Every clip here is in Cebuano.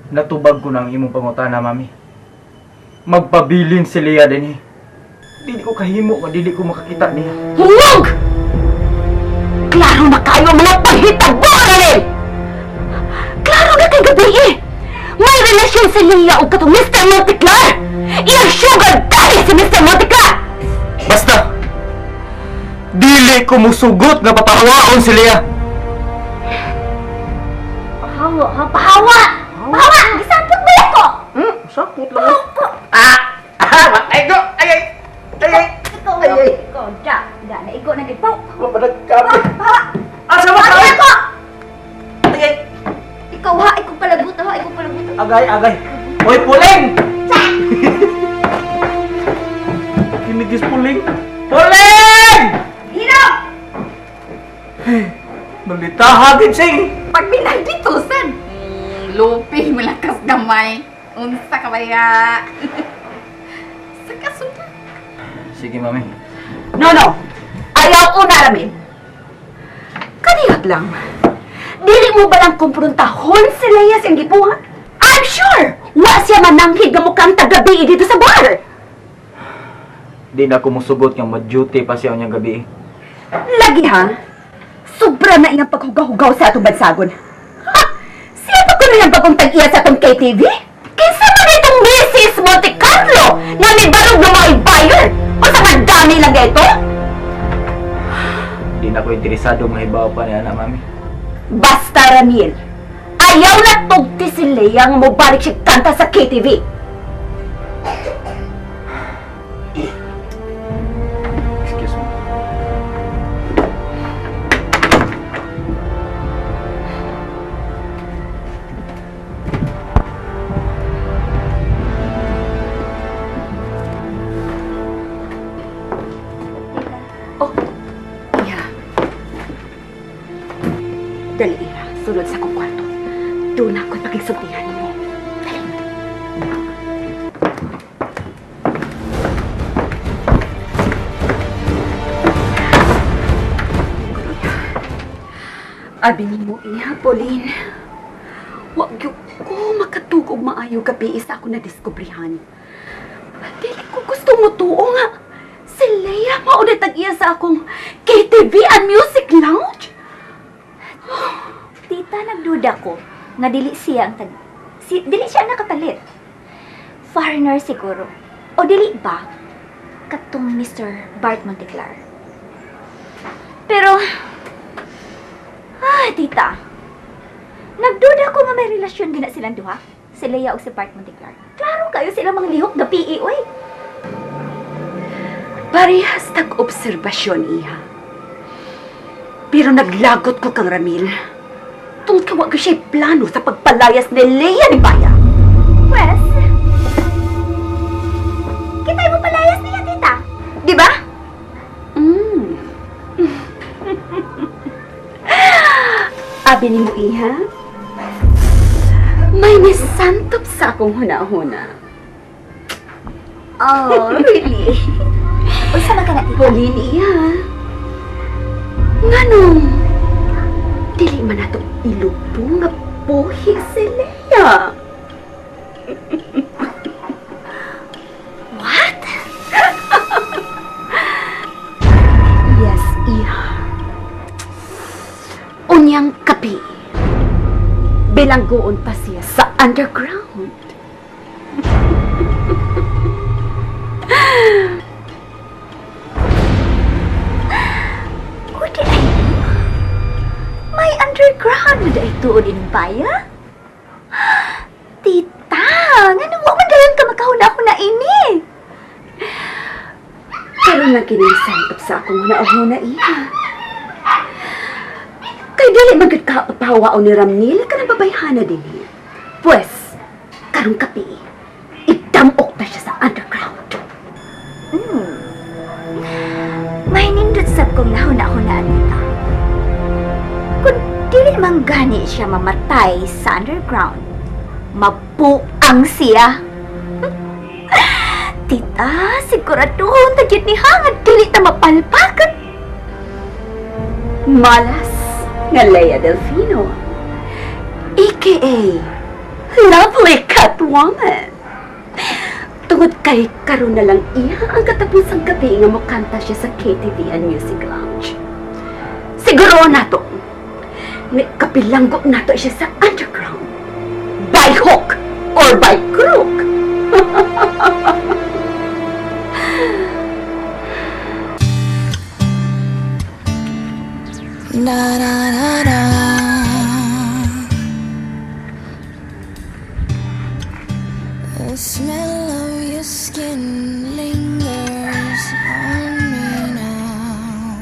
Natubag ko ng imong pangutana, Mami. Magpabilin si Leah din eh. Dili ko kahimo nga dili ko makakita niya. Hungog! Klaro na kayo mga panghitabo, Ramil! Klaro na kay gabi eh! May relasyon si Leah o katong Mr. Monteclar! Iyang sugar daddy si Mr. Monteclar! Basta! Dili ko musugot nga papahawaon si Leah! Pahawa, ha? Pahawa! Pahawa! Gisapot ba ko? Sapot lang. Ah! Ah! Ay, go! Ay, ay! Ay, ay! Ikaw, Ay, ay. ikaw, da, da, naigo na gid. Pahawa! Mapadagkapi! Pahawa! Asa ba Pahawa ka? ko! Ay, ay! Ikaw ha, ikaw palaguta ha, ikaw palaguta. Agay, agay! Hoy, puling! Kinigis puling! Puling! Hirap! Nalitaha, sing! Pag binagditusan! Lupi, malakas gamay. Unsa ka ba ya? Sa kasuta. Sige, Mami. No, no! Ayaw una, Ramil! Kaniyag lang. Dili mo ba lang kumpruntahon si Leah siyang gibuhat? I'm sure! Wa siya mananghid nga mukhang tagabi dito sa bar! Di na ako musugot nga ma-duty pa siya unyang gabi. Lagi ha? Sobra na iyang paghugaw-hugaw sa atong bansagon. Ha! Siya pa kuno yung bagong tag-iya sa atong KTV? Kinsa man itong Mrs. Monte Carlo nga may barog na mga buyer? O sa madami lang ito? Di na ako interesado mahibaw pa ni ana, Mami. Basta Ramil, ayaw na tugti si Leia nga mobalik siya kanta sa KTV. Excuse me. Oh, Iha. Dali, Iha. Sulod sa kong kwarto. Doon ako'y pakigsultihan nimo. Dali. Abi nimo, Iha, Pauline. Wa gyud ko makatug og maayo gabi sa ako nadiskubrihan. Dili ko gusto mo tuo nga. Si Leia mao na tag-iya sa akong KTV and Music Lounge. Tita, nagduda ko nga dili siya ang tag si, dili siya ang nakapalit. Foreigner siguro. O dili ba katong Mr. Bart Monteclar. Pero tita, nagduda ko nga may relasyon gina silang duha. Si Leia ug si Bart Monteclar. Klaro kayo sila mga lihok na PE, oy. Parehas tag-obserbasyon, Iha. Pero naglagot ko kang Ramil. Tungkol kay wa ko siya'y plano sa pagpalayas ni Leia ni Baya. Pwes, kita'y mo palayas niya, tita. Di ba? Abi ni mo, Iha, may nisantop sa akong huna-huna. Oh, really? Unsa man ka na, tita? Pauline, Iha, nganong dili man nato ilubong nga buhi si Leia? What? Yes, Iha. Unyang kapi. Bilanggoon pa siya sa underground. Udi ay may underground na dahil tuod in baya? Tita, nganong wa man dayon ka makahuna-huna ini? Pero lang kinisantop sa akong huna-huna, Iha. Kay dili man gud ka papahawaon ni Ramnil kanang babayhana din niya. Pwes, karong kapi, idamok na siya sa underground. May nindot sab kong nahuna-hunaan, tita. Kung dili man gani siya mamatay sa underground, mabuang siya. Tita, siguraduhon ta gyud ni ha nga dili ta mapalpakan. Malas nga Leia Delfino, a.k.a. Lovely Catwoman. Tungod kay karon na lang iya ang katapusang gabi nga mokanta siya sa KTVN Music Lounge. Siguro nato, kapilanggo nato siya sa underground. By hook or by crook. Na na na na. The smell of your skin lingers on me now.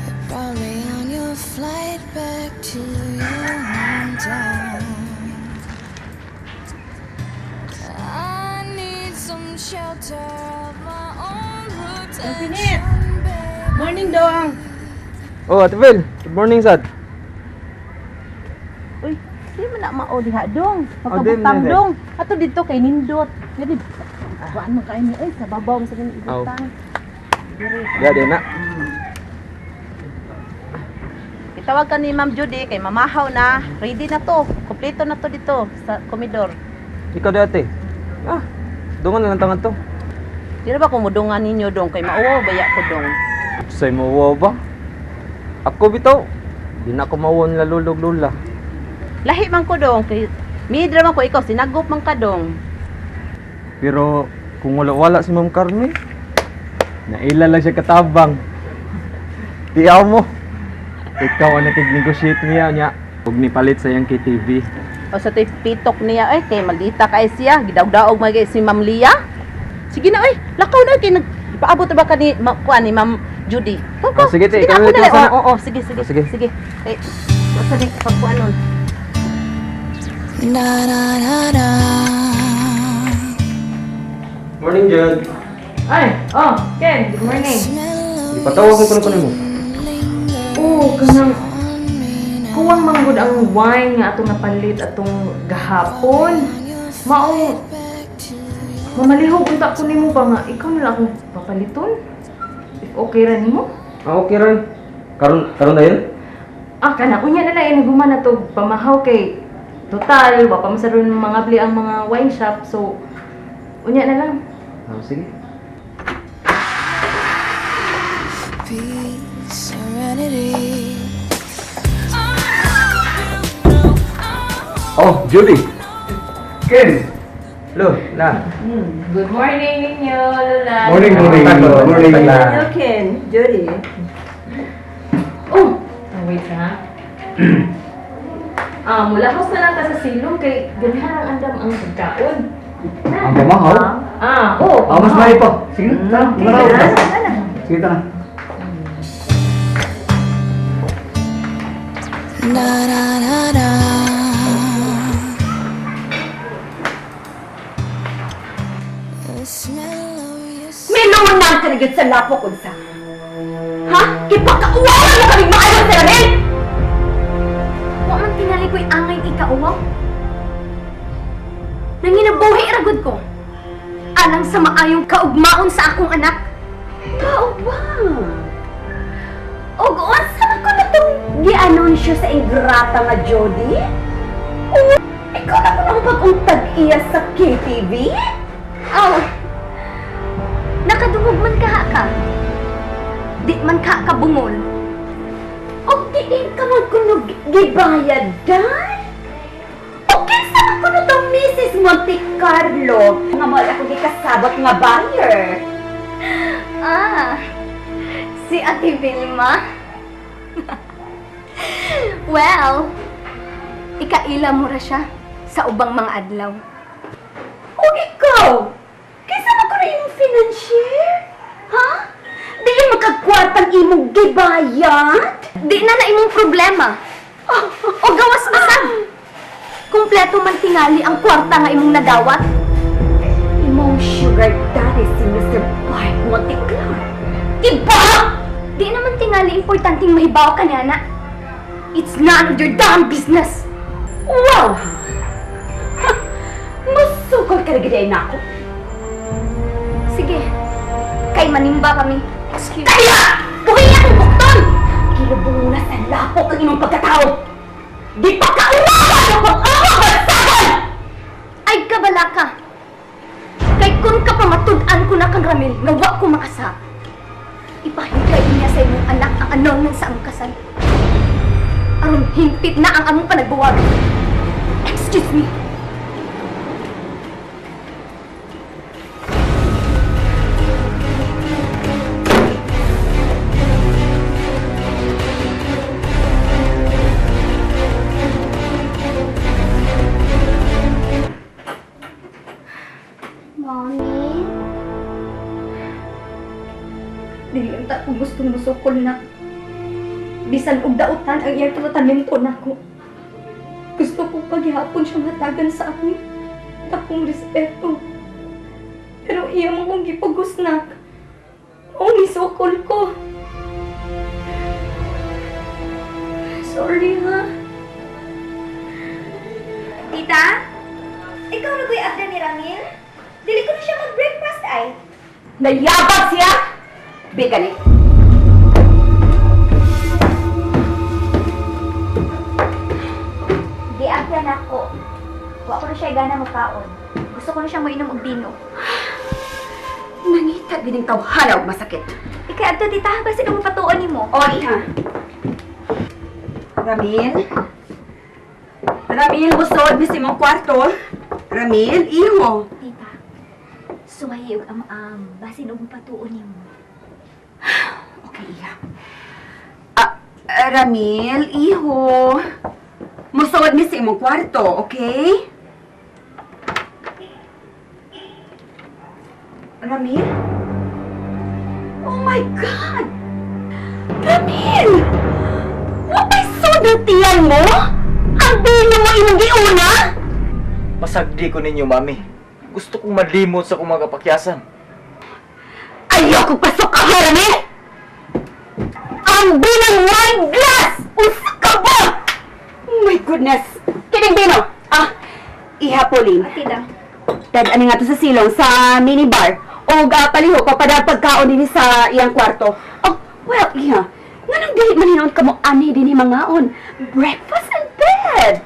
You're probably on your flight back to your hometown. I need some shelter of my own protection, babe. Morning, Dong. Oh, Ate Vel. Good morning, Sad. Uy, di man na mao diha, Dong. Oh, di, Pagkabutang, di, di. Dong. Ato dito kay Nindot. Dili, kuan man kayo ni, ay, sa babaw sa ganang ibutang. Ya, di na. Itawag ka ni Ma'am Judy kay mamahaw na. Ready na to. Kompleto na to dito sa komidor. Ikaw di, ate. Ah, dungan na lang tangan to. Di na ba kumudungan ninyo, Dong? Kay mauwaw baya ko, Dong. Say mo wow ba? Ako bitaw. Di na ako mauwaw nila lulog lula. Lahi man ko, Dong. Kay midra man ko ikaw, sinagop man ka, Dong. Pero kung wala-wala si Ma'am Carmen, naila lang siya katabang. Tiyaw mo. Ikaw ang nakig-negotiate niya niya. Huwag ni palit sa iyang KTV. O sa to'y pitok niya, ay, kay maldita kay siya. Gidaog-daog man kay si Ma'am Lia. Sige na, ay, lakaw na, kay nag, paabot na ba ka ni, ma, kuan, ni Ma'am Judy? Go, go. Ah, sige, te, Sige, ikaw na, ako na na lang. ito, sana. Oo, oo, sige, sige, Ah, sige. sige. Kay, basta ni, pagkuan nun. Na na na na. Morning, Jud. Ay, oh, Ken, good morning. Smell of Ipatawag ko kuno mo. lingers Oh, kanang on me now. kuwang manggod ang wine nga atong napalit atong gahapon. Maong Back to mamalihog unta ko nimo ba nga ikaw na lang akong papaliton? If okay ra nimo? Ah, okay ron. Karon karon na yun? Ah, kana unya na lang iniguman na to pamahaw kay total wa pa man sa ron mga bli ang mga wine shop, so unya na lang. Ah, sige. peace, serenity. Oh, Judy. Ken. Lo, na. Good morning ninyo, Lola. Morning, morning. Morning. Hello, Ken. Judy. Oh, wait ha. Ah, mula house na lang ta sa silong kay ganihan ang andam ang pagkaon. Ang pamahaw? Ah, oh. Ah, mas may pa. Sige na, tara. Tara. Sige, tara. Na na na na. The smell of your Minunang ka na gyud sa lapok unsa. Ha? Kipakauwawan mo kaming maayo sa lamin! Wa man tingali ko'y angay ikauwaw. Nanginabuhi ra gud ko. Alang sa maayong kaugmaon sa akong anak. Kauwa! Og unsa man ko na tong gi-anunsyo sa ingrata nga Jody? Oh, ikaw na ko nang pag-untag iya sa KTV? Aw, nakadungog man kaha ka. Di man ka kabungol. Og diin ka man kuno gibayad dan? O kinsa man kuno tong Mrs. Monte Carlo nga mo ako gikasabot nga buyer? Ah, si Ate Vilma. Well, ikaila mo ra siya sa ubang mga adlaw. Og ikaw, kinsa man kuno imong financier? Ha? Di magkagkwartang imong gibayad? Di na na imong problema. O gawas basag. Kumpleto man tingali ang kwarta nga imong nadawat. Imong sugar daddy si Mr. Bart Monteclar. Diba? Di naman tingali importanteng mahibaw ka niya na. It's none of your damn business. Wow! Ha! Masukol ka na gid na ako. Sige, kay manimba kami. Excuse. Kaya! Buhi akong bukton! Gilubong na sa lapok ang imong pagkatao. Di pa kauwawan ang pag Bahala ka. Kay kung kapamatud-an ko na kang Ramil nga wa ko makasab, ipahigay niya sa imong anak ang annulment sa among kasal. Aron hingpit na ang among panagbuwag. Excuse me. Mommy? Dili unta ko gustong musukol na. Bisan og dautan ang iyang tratamento nako. Gusto ko paghihapon siya matagan sa akong takong respeto. Pero iya mo kong gipugos na. Mao nisukol ko. Sorry ha. Tita? Ikaw na ko'y after ni Ramil? Dili ko na siya mag-breakfast ay. Nayabag siya! Bigani. Di after na ako. Wa ko na siya gana magkaon. Gusto ko na siyang mainom og bino. Nangita gining tawhana og masakit. Ikay adto tita, basta mo patuon nimo. O, iha. Ramil? Ramil, busod, miss imong kwarto. Ramil, iho. Tita, suway og am-am, basin og patuon nimo. Okay, iha. Ramil, iho. Musod miss imong kwarto, okay? Ramil? Oh my God! Ramil! Wapay sod ang tiyan mo? Ang bino mo imong giuna? Pasagdi ko ninyo, mami. Gusto kong malimot sa akong mga kapakyasan. Ayoko pasok ka, Ramil! Ang binang wine glass! Usa ka ba? Oh my goodness! Kining bino! Ah, iha, Pauline. Tita, Dad, ani nga to sa silong, sa minibar. O palihok, papadang pagkaon dinhi sa iyang kwarto. Oh, well, iha. Nganong dili man hinuon ka mo ani dinhi mangaon? Breakfast and bed!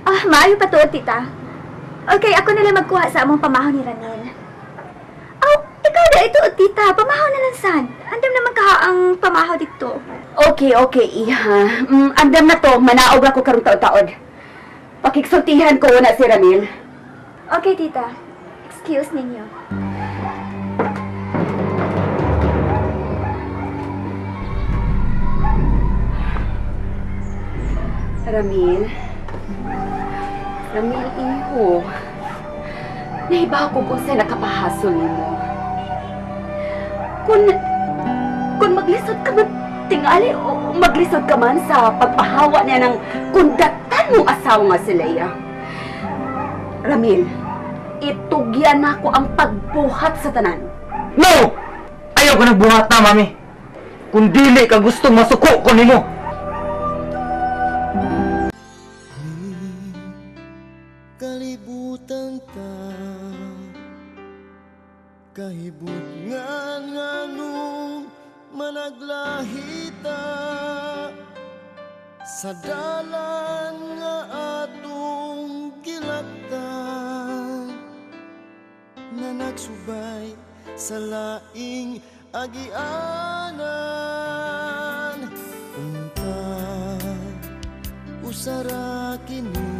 Ah, maayo pa tuod, tita. Okay, ako na lang magkuha sa among pamahaw ni Ramil. Aw, ikaw na ito, tita. Pamahaw na lang san. Andam naman kaha ang pamahaw dito. Okay, okay, iha. Andam na to, manaog ako karong taon-taon. Pakiksultihan ko na si Ramil. Okay, tita. Excuse ninyo. Ramil. Ramil, iho. Nahibaw ko kung sa'yo nakapahasol nimo. Kung maglisod ka man, tingali o maglisod ka man sa pagpahawa niya ng kundatan mong asawa nga si Leia. Ramil, itugyan na ko ang pagbuhat sa tanan. No! Ayaw ko nagbuhat na, mami. Kung dili ka gustong masuko ko nimo. Kalibutan ta kahibutngan nganong managlahita sa dalan nga atong gilaktan nga nagsubay sa laing agianan. Unta usara kini.